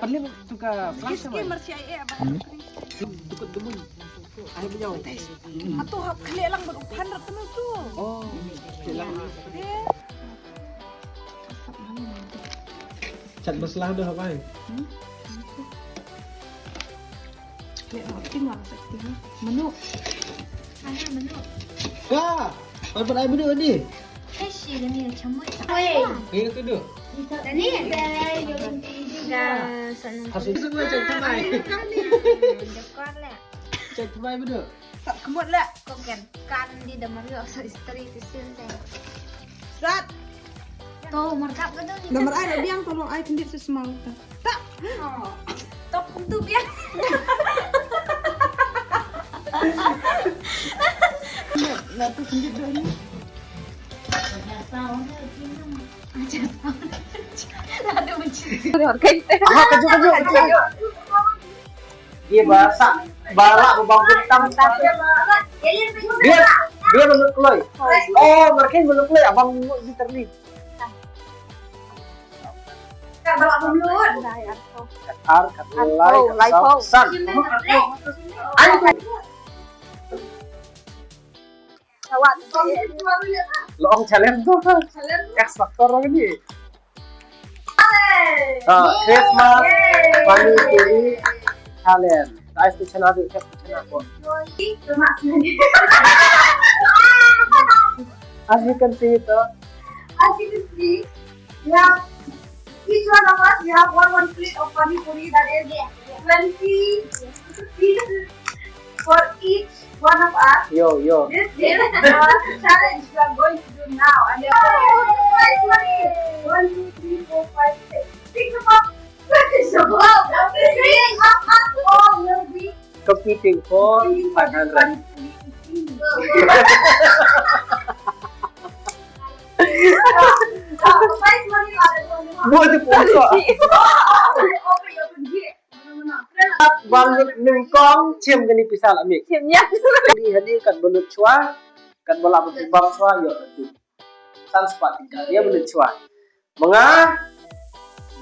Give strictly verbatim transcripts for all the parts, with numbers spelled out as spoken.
Parle tu ka flash. Kiski marsi ai eh ba. Tu ka dumun. Ai beliau. Atu hap khleh lang bad u phan rat tu tu. Oh, khleh lang. Eh. Chat masala dah hap ai. Menu. Mana menu? Ka. Pat pat ai menu ni. Kashi ni chamoi. Oi. Ni tu tu. Ni deh. Ga sana. Asu semua chat thamai. Dekor lah. Chat thamai menu. Sak kemut lah. Kau kan kan di damar yo so istri tu sil deh. Sat. To markap ka tu. Namar ai dah biang tolong ai kendit sesemau ta. Tak. Oh. Top untuk biang. Nah tu kendit dah ni. Aja sound. Aja sound. Lah ada benci. Dia masak barak bebang kentang. Dia dia menurut keloi. Oh, mereka menurut keloi abang menurut di terli. Ar kat lai kat san. Ai. Lo ong challenge tu. X factor lagi ni. Ah, Christmas Pani Puri Challenge. Guys, tu channel tu, tu channel tu. As you can see, tu. As you can see, we have each one of us, we have one one plate of Pani Puri, that is twenty pieces for each one of us. Yo, yo. This is the challenge we are going to do now. And we are going to prize money. One, two, three, four, five, six. Six of us. Six of us. Six of us all will be competing for five hundred. Buat dia pun kau. Balut nyngkong, chim kani pisa la mik. Chim ïa. Hadi hadi kat balut chwa, kat bala bam chwa, yo tu. San spot tingkat. Ïa balut chwa. Menga.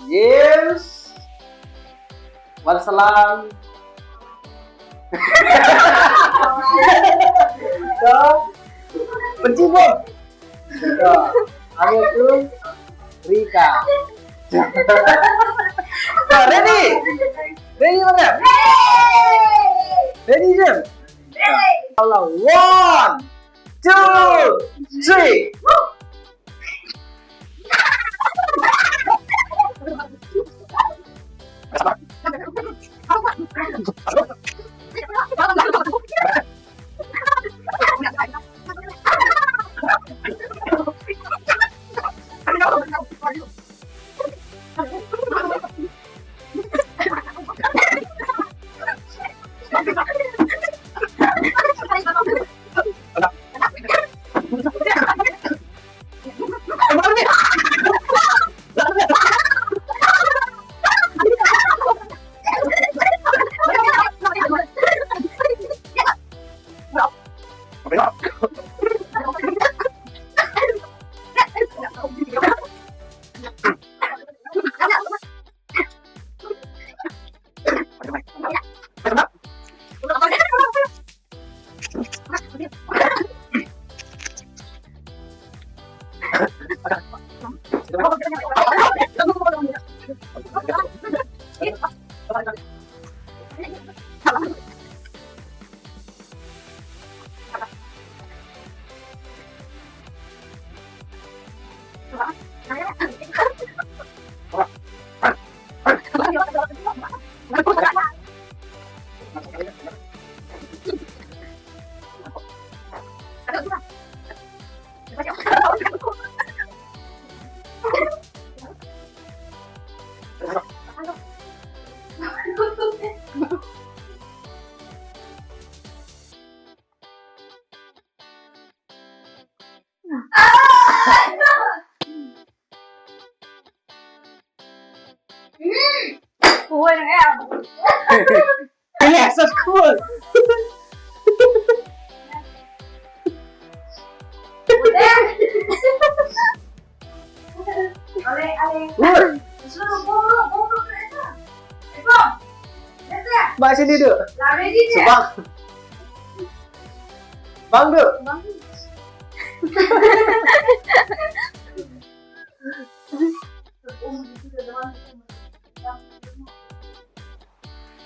Yes. Wan salam. So, penci bom. So, ame tu Rika. So, ready? Ready, mana? Ready, Jim? Ready. One, two, three. Ui, em. Yes, of course. Ale, ale. Ui. Suruh buru, buru. Ba sini du. Bang. Bang du.